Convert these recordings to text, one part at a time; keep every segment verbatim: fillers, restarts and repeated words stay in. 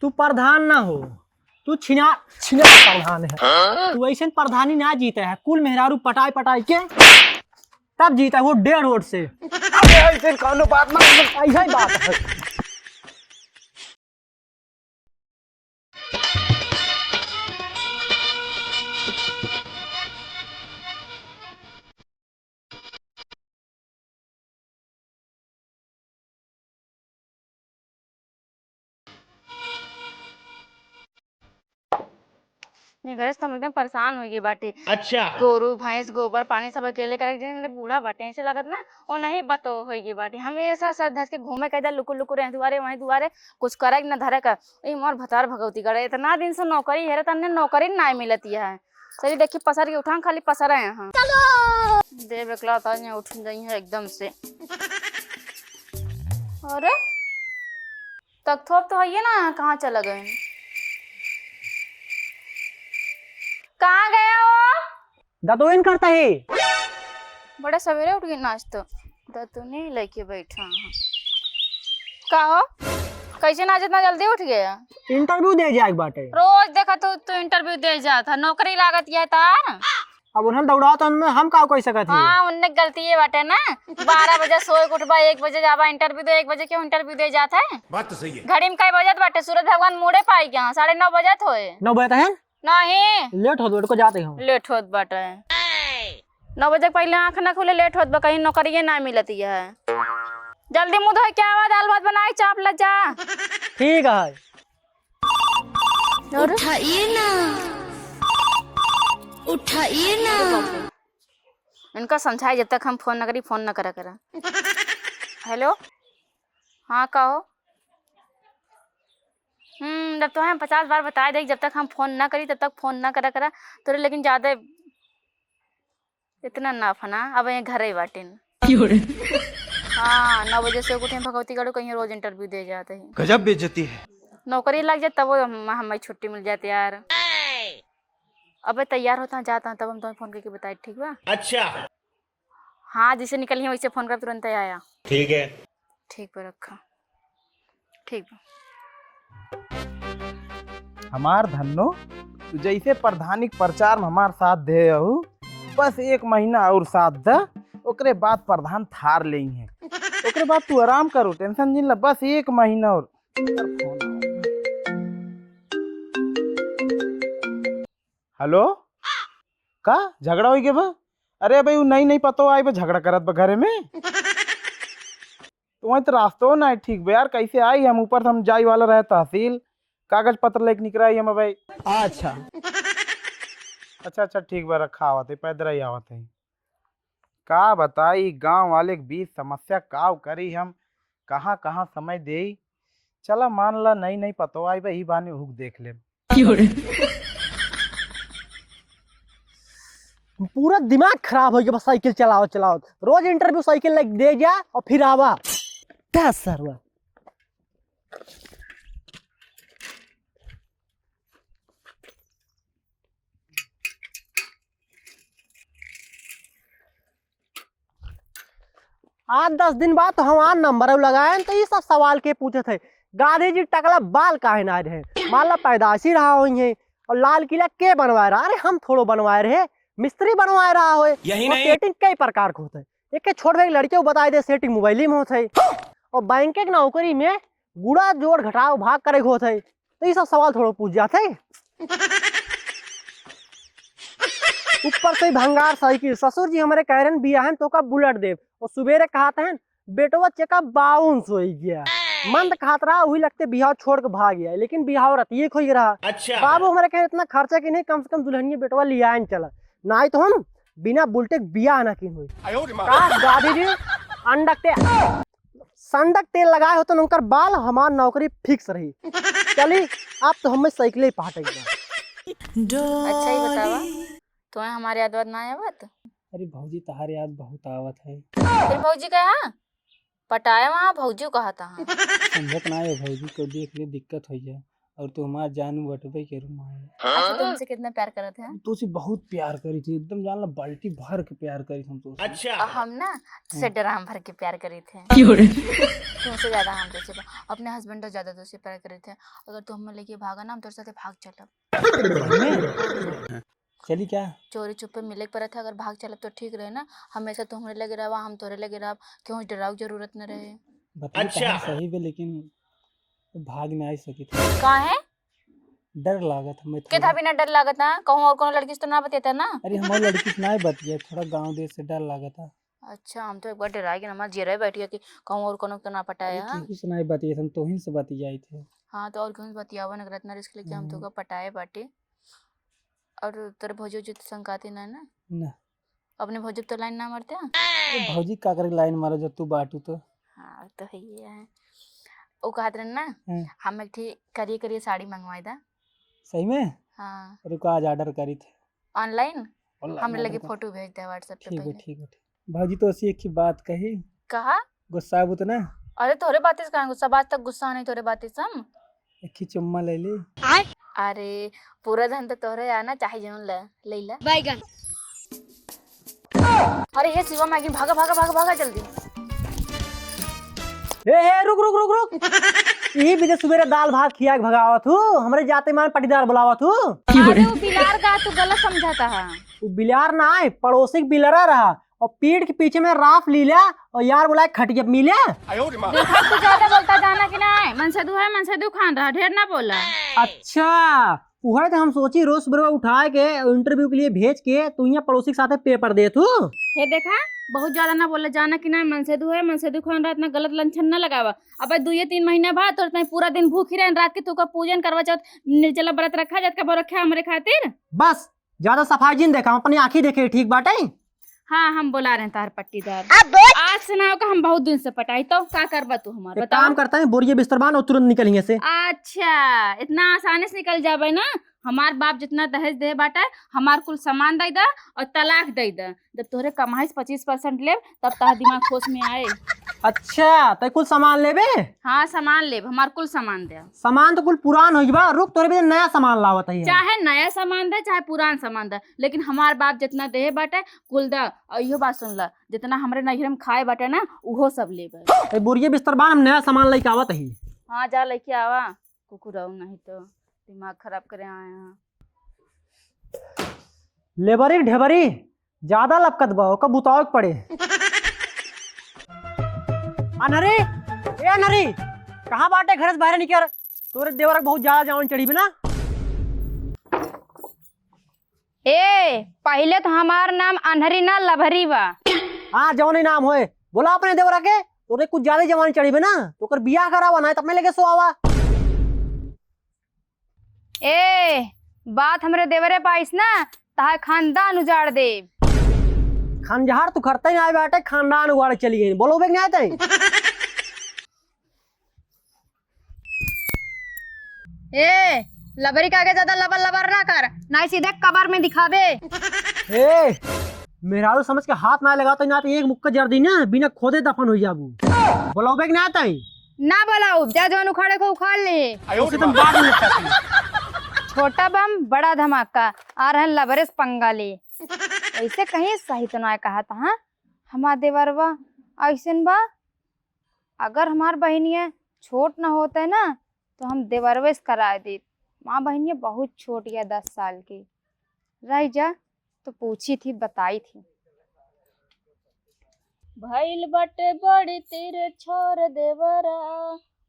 तू प्रधान ना हो, तू छिना, छिना प्रधान है। तू ऐसे प्रधानी ना जीते है, कुल मेहरारू पटाई पटाई के तब जीता है वो डेढ़ वोट से। अरे ऐसे कौनो बात ना। ऐसा ही बात है। ये घरे से हम एकदम परेशान हो गई बाटी। अच्छा। गोरू, भैंस, गोबर, पानी सब अकेले करे के, जैसे बूढ़ा बाटे, ऐसे लगत ना, वो नहीं बतो हो गई बाटी। हमेशा सर धस के घूमे के इधर लुकु लुकु रहे दुआरे, वहीं दुआरे, कुछ करे के ना धरे का। ई मोर भतार भगवती गड़े, इतना दिन से नौकरी हेरे, तन्ने नौकरी ना मिलती है। चली देखी पसर के उठान, खाली पसर आए हैं। चलो। दे बेकला था, ये उठ जाई है एकदम से। अरे, तक थोप तो हइये ना, कहाँ चला गए? कहाँ गया हो? दतुइन करता ही। बड़ा सवेरे उठ गई नाच तो। दतुनी लेके बैठा हूँ। का हो? कैसे नाच इतना जल्दी उठ गया? Interview दे जाए के बाटे। रोज देखा तू, तू interview दे जात है, नौकरी लागत है तार। अब उन्हें दौड़ात हन, हम का कह सकत ही? हाँ, उन्हें गलती ये बाटे ना, बारह बजे सोए के उठबा, एक बजे जाबा interview दे, एक बजे क्यों interview दे जात है? बात तो सही है। घड़ी में कई बजत बाटे, सूरज भगवान मुड़े पाई क्या? साढ़े नौ बजत होए। नौ बजत है? नहीं। Late होत बाटे, को जाते हो। Late होत बाटे। नौ बजे के पहले आँख ना खुले, late होत बा, कहीं नौकरिये ना मिलती है। जल्दी मुँह धोए के आवा, दाल भात बनाई, चाप ले जा। ठीक है। और? उठाइए ना, उठाइए ना। इनका समझाए, जब तक हम फोन न करी, फोन न करा करा। हेलो, हाँ, का हो? हम्म, जब तो हम पचास बार बताए दे, जब तक हम फोन न करी, तब तक फोन न करा करा। तोरे लेकिन ज्यादा इतना ना फना, अब ये घरे बाटिन। क्यों रे? हाँ, नौ बजे से उठे भगवती गढ़ू कहीं रोज interview दे जाते हैं। गजब बेइज्जती है। नौकरी लग जाए तब वो हम, हमें छुट्टी मिल जाती यार। अबे तैयार होता, जाता, तब हम तुम्हें फोन करके बताए, ठीक बा? अच्छा। हाँ, जैसे निकली वैसे फोन कर, तुरंत आया। ठीक है। ठीक बा, रखा। ठीक बा। हमार धन्नो, तू जैसे प्रधानी के प्रचार में हमार साथ दे अहू, बस एक महीना और साथ द, ओकरे बाद प्रधान थार लेई है। ओकरे बाद तू आराम करो, tension जिन ला, बस एक महीना और। हेलो, का झगड़ा होइ गया बा? अरे भाई, उ नई नई पतो आई बा, झगड़ा करत बा घरे में। तो वहीं तो रास्तो ना है ठीक बा यार, कैसे आई हम? ऊपर से हम जाई वाला रहे तहसील, कागज पत्र लेके निकरा ही हम भाई। अच्छा। अच्छा, अच्छा, ठीक बा, रखा आवत है, पैदल ही आवत है। का बताई, गांव वाले के बीच समस्या काव करी हम, कहाँ कहाँ समय देई। चला, मान ला, नई नई पतो आई बा, ई बाने हुक देख लेब। पूरा दिमाग खराब हो गया बस साइकिल चलावत चलावत। रोज interview साइकिल लेके दे जा और फिर आवा। दस सरवा। आज दस दिन बाद तो हम आन नंबर लगाए तो ये सब सवाल के पूछत है, गांधी जी टकला बाल काहे ना रहे? मान ला पैदाशी रहा होई है। और लाल किला के बनवाए रहा? अरे हम थोड़ो बनवाए रहे, मिस्त्री बनवाए रहा होए। यही और नहीं। Setting कई प्रकार के होत है, एक छोट भाई लड़के को बताए दे, setting मोबाइल में होत है। और बैंक के नौकरी में गुणा जोड़ घटाव भाग करे के होत है। तो ये सब सवाल थोड़ो पूछ जात है। ऊपर से ही भंगार साइकिल, ससुर जी हमारे कह रहे हैं बियाहन तो का बुलेट देव, और सुबेरे कहत हैं बेटवा चेका बाउंस हो गया। मन तो कहत रहा वही लगते बिहाव छोड़ के भाग गया, लेकिन बिहाव रतिये खोई रहा। अच्छा। बाबू हमारे कहे इतना खर्चा की नहीं, कम से कम दुल्हनिया बेटवा लियान चला, नहीं तो हम बिना बुलेट के बियाह ना किन होई। आयो रे माँ। का गांधी जी अंडक ते संडक तेल लगाए होते न उनकर बाल, हमार नौकरी fix रही। चली, आप तो हमें साइकिल ही पहाटे गया। अच्छा ही बतावा, तुम्हें हमारे याद वाद ना आवत? अरे भौजी, तहार याद बहुत आवत है। फिर भौजी का यहाँ पटाए वहाँ भौजी कहा था। समझत ना है भौजी, को देख ले दिक्कत हो जाए। और तू हमार जानू बटबे करू माई। अच्छा, तू हमसे कितना प्यार करत है? तू से बहुत प्यार करी थी, एकदम जान ला बाल्टी भर के प्यार करी हम तो। अच्छा। और हम ना, तुझसे हम्म। ड्राम भर के प्यार करी थे। क्यों रे? तुमसे ज्यादा हम तुझसे प्यार, अपने husband से ज्यादा तुझसे प्यार करी थे। अगर तू हमें लेके भागा ना, हम तोरे साथे भाग चलब। चली क्या? चोरी चुप्पे मिले के परत है, अगर भाग चलब तो ठीक रहे ना। हमेशा तू हमरे लगे रहवा, हम तोरे लगे रहब, क्यों डराव जरूरत न रहे। बताई अच्छा। कहाँ सही बे, लेकिन भाग ना आई सकी थी। काहे? डर लागत हमें के थोड़ा। था बिना डर लागत ना, कहूँ और कोनो लड़की से तो ना बतियाता ना? अरे हमारी लड़की से ना बतिया, थोड़ा गाँव देश से डर लागत है। अच्छा, हम तो एक बार डरा गए, हमार जियरा बैठ गया कि कहूँ और कोनो तो ना पटाया। अरे केहू से ना बतिया, हम तोहिन से बतियाई थे। हाँ, तो और केहू से बतियावा न करत ना, रिस्क लेके हम तो हम्म। का पटाए बाटे। और तोरे भौजी उजी तो संकाती ना ना? ना। अपने भौजी तो लाइन ना मारते हैं? अरे भौजी का करे लाइन मारो जब तू बाटू तो? हाँ, तो है ये है। वो कहत रहे ना, हम्म। हम एक ठी करिए करिए साड़ी मंगवाई दा। सही में? हाँ। रुको, आज order करी थे। Online? Online हमरे order लगे कर। फोटो भेज दे WhatsApp पे ठीक है, पहले। ठीक है, ठीक। भौजी तो ऐसी एक ही बात कही। कहा? गुस्सा अब उतना। अरे तोरे बात से कहाँ गुस्सा, आज तक गुस्सा नहीं तोरे बात से हम। एक ही चुम्मा ले ली। अरे पूरा धन तो तोरे आना, चाहे जौन ले, ले ले। बैगन। अरे हे शिवम, आगे भागा, भागा, भागा, भागा जल्दी। ए, ए, रुक, रुक, रुक, रुक। यही बीते सुबेरे दाल भात खिया के भगावत हूँ, हमरे जाते मान पटीदार बुलावत हूँ। अरे वो बिलार का तू गलत समझाता है। वो बिलार ना है, पड़ोसी के बिलरा रहा। और पीठ के पीछे में राफ लीला और यार बोला खटिया पे मिले। देखा, तू ज्यादा बोलता जाना कि नहीं, मनसेधू है, मनसेधू खान रहा, ढेर ना बोला। अच्छा, उहे तो हम सोची रोज सुबह उठा के interview के लिए भेज के तू यहाँ पड़ोसी के साथे paper दे तू। हे देखा, बहुत ज्यादा ना बोला जाना कि नहीं, मनसेधू है, मनसेधू खान रहा, इतना गलत लक्षण ना लगावा। अब दुइये तीन महीना बाद तोर ताई पूरा दिन भूखी रहन, रात के तू का पूजन करवा चौथ, निर्जला व्रत रखा जात का रखा हमरे खातिर। बस, ज्यादा सफाई जिन देखा, हम अपनी आँखी देखे, ठीक बाटे। हाँ, हम बोला रहे हैं तार पट्टीदार। अब बोल। आज से ना होगा, हम बहुत दिन से पटाई, तो का करबा तू हमार, एक बताओ। काम करता है, बोरिये बिस्तर बांध और तुरंत निकल यहाँ से। अच्छा, इतना आसानी से निकल जाबे ना? हमार बाप जितना दहेज दे बाटे, हमार कुल सामान दे दा और तलाक दे दा। जब तोहरे कमाई से पच्चीस percent लेब, तब तोहर दिमाग होश में आए। अच्छा, तै कुल सामान लेबे? हाँ, सामान लेब, हमार कुल सामान दे। सामान तो कुल पुरान हो गइबा, रुक, तोरे बदे नया सामान लावत है। चाहे नया सामान दे, चाहे पुरान सामान दे, लेकिन हमार बाप जितना देहे बाटे, कुल दा। और इहो बात सुन ला, जितना हमरे नैहरे में खाए बाटे ना, उहो सब लेबे। ए, बोरिये बिस्तर बांध, हम नया सामान लेके आवत ही। हाँ, जा लेके आवा, कुकुराऊ नहीं तो दिमाग खराब करे आए हैं। लेबरी ढेबरी, ज्यादा लपकत बा, ओका बुतावे के पड़े। अनहरी, ए अनहरी, कहाँ बाटे? घर से बाहर निकर, तोरे देवर के बहुत ज्यादा जवान चढ़ी बे ना। ए, पहिले तो हमार नाम अन्हरी ना, लभरी बा। हाँ, जौन ही नाम होए, बोला अपने देवरा के, तोरे कुछ ज्यादा जवानी चढ़ी बे ना, तो ओकर बियाह करावा ना, तब मैं लेके सोआवा। ए, बात हमरे देवरे पाइस ना, तहार खानदान उजाड़ देब। खंजहर तू खरते ना आए बाटे, खानदान उजाड़ चली गई, बोलो बे नहीं आते। ए, लबरी के आगे ज्यादा लबर लबर ना कर, नाहीं सीधे कबर में दिखाबे। ए, मेहरारू समझ के हाथ ना लगावत ही ना तो एक मुक्का जर दी ना, बिना खोदे दफन हो जाबू। बोलाउबे कि ना तई? ना बोलाउब, जा जौन उखाड़े को उखाड़ ले। उसे तुम बाद में करती। छोटा बम बड़ा धमाका, आ रहन लबरे से पंगा ले। ऐसे कहीं सही तो ना कहत, हाँ? हमार देवरवा ऐसन बा, अगर हमार बहिनिया छोट न होते ना, तो हम देवरवे से कराए देत। माँ बहिनिया बहुत छोट या, दस साल की। रह जा, तो पूछी थी, बताई थी। भइल बाटे बड़ी तीर छोर देवरा,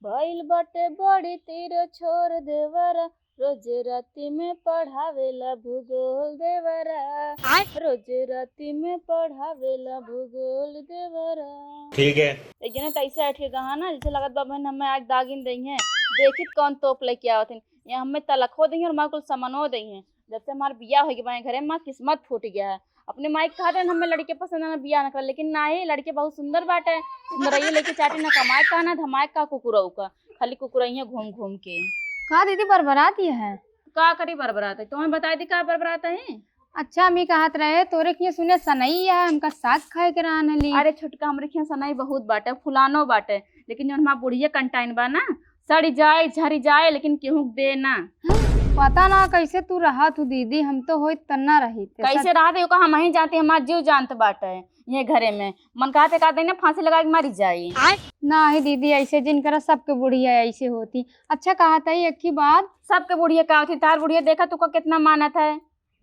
भइल बाटे बड़ी तीर छोर देवरा, रोज राती में पढ़ावेला भूगोल देवरा, आय? रोज राती में पढ़ावेला भूगोल देवरा। ठीक है। एक जने त ऐसे ऐठ के कहा ना, जैसे लगत बा बहन हमें आज दागिन दई है, देखित कौन तोप लेके आवत हैं, या हमें तलखो दई है और हमार कुल समनो दई है। जब से हमार बियाह हो गया घरे में, किस्मत फूट गया है। अपने माई के कहत रहन, हमें लड़के पसंद ना, बियाह न कर, लेकिन नाही, लड़के बहुत सुंदर बाटे, सुंदरइये लेके चाटी, ना कमाए का ना धमाए का कुकुरऊ का, खाली कुकुरइये घूम घूम के। का दीदी बरबरात ये है? का करी बरबरात है, तुम्हें बता दी का बरबरात है? अच्छा, हम ही कहत रहे, तोरे किए सुने सनई है, हमका साग खाए के रहन हली। अरे छोटका, हमरे किए सनई बहुत बाटे, फुलानो बाटे, लेकिन जौन हमार बुढ़िया कंटाइन बा ना, सड़ी जाए, झरी जाए, लेकिन केहू के दे ना। पता ना कैसे तू रहत हू दीदी, हम तो होइत त ना रही। कैसे रहत है, ओका हम ही जानते, हमार जीव जानत बाटे ये घरे में। मन कहत है, कहत है ना, फांसी लगा के मरी जाई। नाही दीदी, ऐसे जिन करा, सबके बुढ़िया ऐसे होती। अच्छा कहत है, एक ही बात। सबके बुढ़िया का होती, तार बुढ़िया देखा तू का कितना मानत है,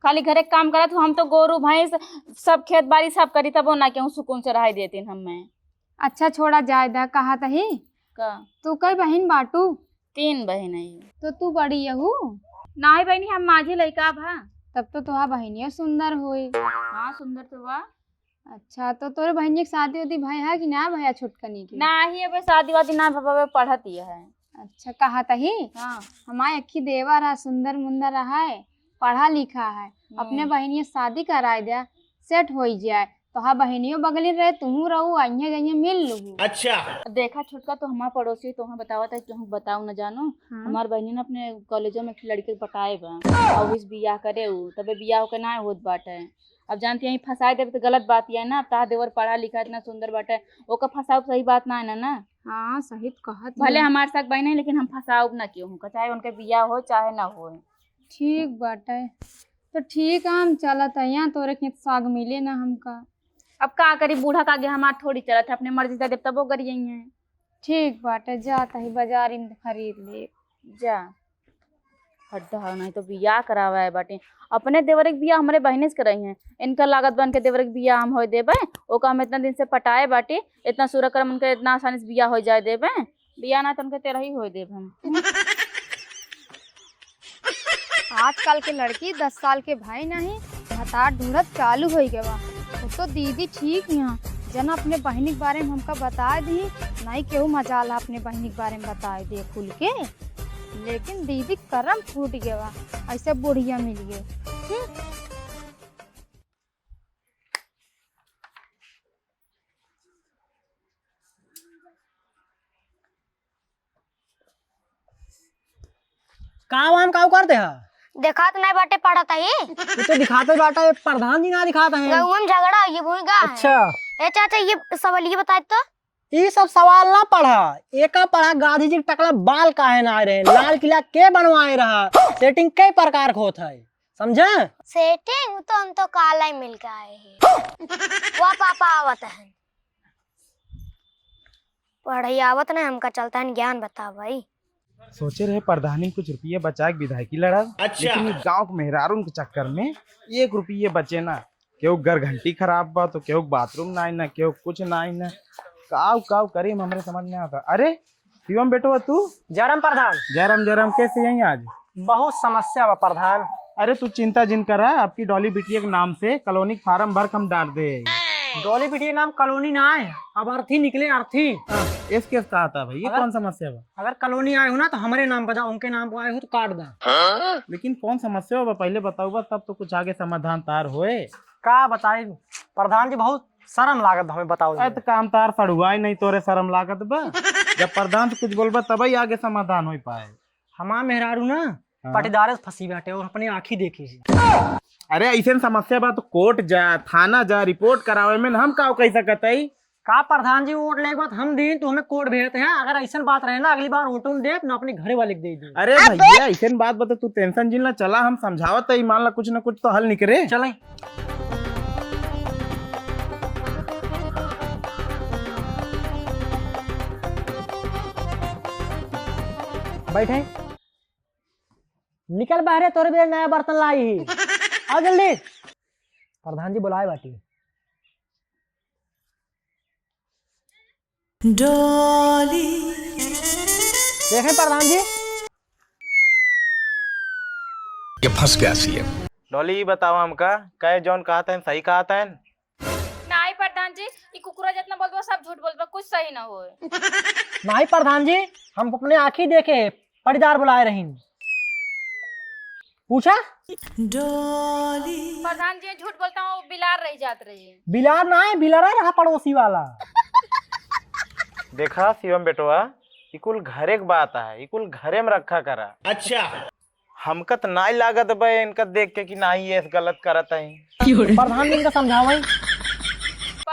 खाली घरे के काम करत हूँ। हम तो गोरू भैंस, सब खेत बाड़ी सब करी, तबो ना केहू सुकून से रहाई देतीन हमें। अच्छा छोड़ा, जाए दा, कहत ही। का? तू कई बहिन बाटू? तीन बहिन है। तो तू बड़ी यहू? नाही बहिनी, हम माझी लइका भा। तब तो तोहार बहिनियो सुंदर होई। हाँ, सुंदर तो बा। अच्छा, तो तोरे बहिनिया के शादी उदी भय है कि ना भया छोटकनी के? नाही, अबे शादी वादी ना भवा, अबे पढ़त ही है। अच्छा, कहत ही? हाँ। हमार एक ही देवर है, सुंदर मुंदर है, पढ़ा लिखा है, हम्म। अपने बहिनिया शादी कराए द्या, सेट होई जाए। तोहार बहिनियो बगलिन रहे, तुहू रहू, अइहें जइहें मिल लूहू। अच्छा। देखा छोटका, तो हमार पड़ोसी तोहूँ बतावत है, तुहूँ बताऊ न जानू। हाँ। हमार बहिनी ना अपने कॉलेजो में एक लड़के के पटाए बा, और इस बियाह करे उ, तबे बियाह होके ना होत बाटे। अब जानती है, फंसाए देबे तो गलत बात है ना। अब तोहार देवर पढ़ा लिखा इतना सुंदर बाटे, ओका फंसाउब सही बात ना है ना, ना? हाँ, सही तो कहत भले है। हमार साथ बहिन है, लेकिन हम फंसाउब ना केहू का, चाहे उनके बियाह हो चाहे ना हो। ठीक बाटे, तो ठीक है, हम चलत है, यहाँ तोरे खेत साग मिले ना हमका। अब का करी, बूढ़ा का आगे हमार थोड़ी चलत है, अपने मर्जी से देब तबो गरियई है। ठीक बाटे, जात ही बाजार में खरीद ले। जा। हड्डा हो, नहीं तो बियाह करावे आए बाटे। अपने देवरे के बियाह हमरे बहिने से करई हैं। इनका लागत बा इनके देवरे के बियाह हम होए देबे, ओका हम इतना दिन से पटाए बाटे, इतना सुरकरम उनके इतना आसानी से बियाह हो जाए देबे। बियाह ना तो उनके तेरही होए देब हम। आजकल के लड़की दस साल के भई नहीं, भतार ढूंढत चालू होई गवा। वो तो दीदी ठीक यहाँ, जना अपने बहिनी के बारे में हमका बताए दी, नहीं केहू मजाल है अपने बहिनी के बारे में बताए दे खुल के। लेकिन दीदी करम फूट गवा, ऐसे बुढ़िया मिल गए। हम्म। का वाम काऊ करते ह? देखात नहीं बाटे, पढ़त ही। तू तो दिखाते बाटा, ये प्रधान जी ना दिखात है। गउआ में झगड़ा, ये भूमि का है। अच्छा। ए चाचा, ये सवाल ये बताए तो। ई सब सवाल ना पढ़ा, एका पढ़ा गांधी जी के टकला बाल काहे ना आए रहे, लाल किला के बनवाए रहा, सेटिंग कई प्रकार के होत है, समझा? सेटिंग तो हम तो काला ही मिल के आए हैं। वह पापा आवत है। पढ़ाई आवत ना, हमका चलता है ज्ञान बतावई। सोचे रहे प्रधानी कुछ रुपये बचा के विधायकी लड़ब, अच्छा। लेकिन ये गांव के मेहरारून के चक्कर में एक रुपये बचे ना। केहू घर घंटी खराब बा, तो केहू बाथरूम ना आई ना, केहू कुछ ना आई ना। काव काव करी, हमरे समझ में आता। अरे शिवम बेटवा, तू? जयराम प्रधान। जयराम, जयराम, कैसे हैं आज? बहुत समस्या बा प्रधान। अरे तू चिंता जिन करा, आपकी डॉली बिटिया के नाम से कॉलोनी के फार्म भर के हम डाल दे। डॉली बिटिया के नाम कॉलोनी ना आए, अब अर्थी निकले, अर्थी। हाँ, एस केस कहा था भाई, ये अगर कौन समस्या बा? अगर कॉलोनी आए हो ना तो हमरे नाम पर दा, उनके नाम पर आए हो तो काट दा। लेकिन कौन समस्या बा, पहले बताऊ बा, तब तो कुछ आगे समाधान तार होए। का बताई प्रधान जी, बहुत शर्म लागत बा हमें, बताओ अरे जी। तो काम तार सड़ुआई नहीं, तोरे शर्म लागत बा? जब प्रधान से कुछ बोलबा तब ही आगे समाधान हो पाए। हमार मेहरारू ना हाँ। पटीदारे से फंसी बाटे और अपने आँखी देखी है। अरे ऐसे समस्या बा तो कोर्ट जा, थाना जा, रिपोर्ट करावे में हम का कह सकत है? का प्रधान जी, वोट लेके बाद हम दीन, तू हमें कोर्ट भेजते हैं। अगर ऐसन बात रहे ना, अगली बार वोटों दे ना, अपने घरे वाले के दे दे। अरे भैया, ऐसन बात बता, तू टेंशन जिन ला, चला हम समझावत है, मान ला कुछ ना कुछ तो हल निकरे। चले। बैठे। निकल बाहरे, तोरे बेर नया बर्तन लाई ही। आओ जल्दी। प्रधान जी बुलाए बाटी। डॉली। देखें प्रधान जी। ये फंस गया सीएम। डॉली, ई बतावा हमका, कहे जौन कहत हैं, सही कहत हैं? नाई प्रधान जी, ई कुकुरा जितना बोलबा, सब झूठ बोलबा, कुछ सही ना होए। नाई प्रधान जी, हम अपने आँखी देखे, पटीदार बुलाए रहीन। पूछा? डॉली। प्रधान जी झूठ बोलता हूँ, बिलार रह जात रही। बिलार ना है, बिलारा रहा पड़ोसी वाला। देखा शिवम बेटवा, ई कुल घरे के बात है, ई कुल घरे में रखा करा। अच्छा। हमका त नाई लागत बा इनका देख के कि नाई ये गलत करत है। प्रधान जी इनका समझावई।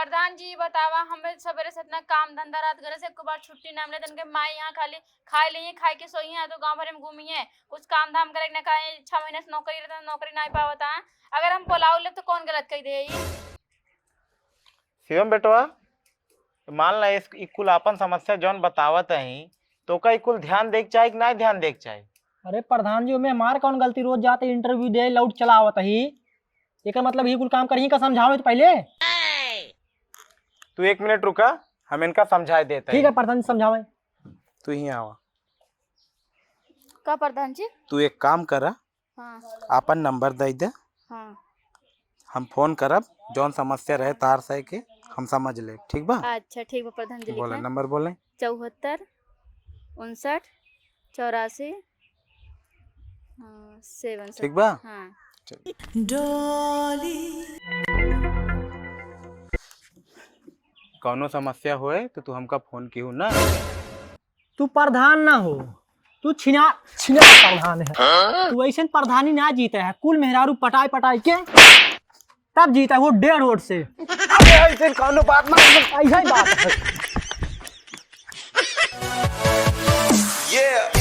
प्रधान जी, बतावा, हमें सबेरे से इतना काम धंधा, रात घरे से एको बार छुट्टी ना मिले, तनके माई यहाँ खाली खाए लिए, खाए के सोई है, तो गाँव भरे में घूमी है, कुछ काम धाम करे के ना, काहे छह महीने से नौकरी रहता, नौकरी ना पावता है। अगर हम बोलाओ ले तो कौन गलत कह दे? शिवम बेटवा, मान ला, इस, ई कुल आपन समस्या जौन बतावत हई, तो का ई कुल ध्यान देक चाही कि ना ध्यान देक चाही? अरे प्रधान जी, ओमे हमार कौन गलती? रोज जाते इंटरव्यू दे, लौट चला आवत ही। एकर मतलब ई कुल काम करही का? समझावे तो पहले। तू एक मिनट रुका, हम इनका समझाए देते ठीक हैं। है प्रधान जी, समझावे। तू ही आवा। का प्रधान जी? तू एक काम करा, हाँ। आपन नंबर दे दे। हाँ। हम फोन करब, जौन समस्या रहे तार से के हम समझ लेब, ठीक बा? अच्छा, ठीक बा प्रधान जी, बोले, लिखें। नंबर बोले। चौहत्तर उनसठ चौरासी, हाँ, सेवन से। ठीक बा? हाँ। चल। डॉली। कौनो समस्या होए तो तू हमका फोन किहू ना। तू प्रधान ना हो, तू छिना, छिना प्रधान है। तू ऐसे प्रधानी ना जीते है, कुल मेहरारू पटाई पटाई के तब जीता है वो डेढ़ वोट से। अबे ऐसे कौनो बात ना। ऐसा ही बात है। ये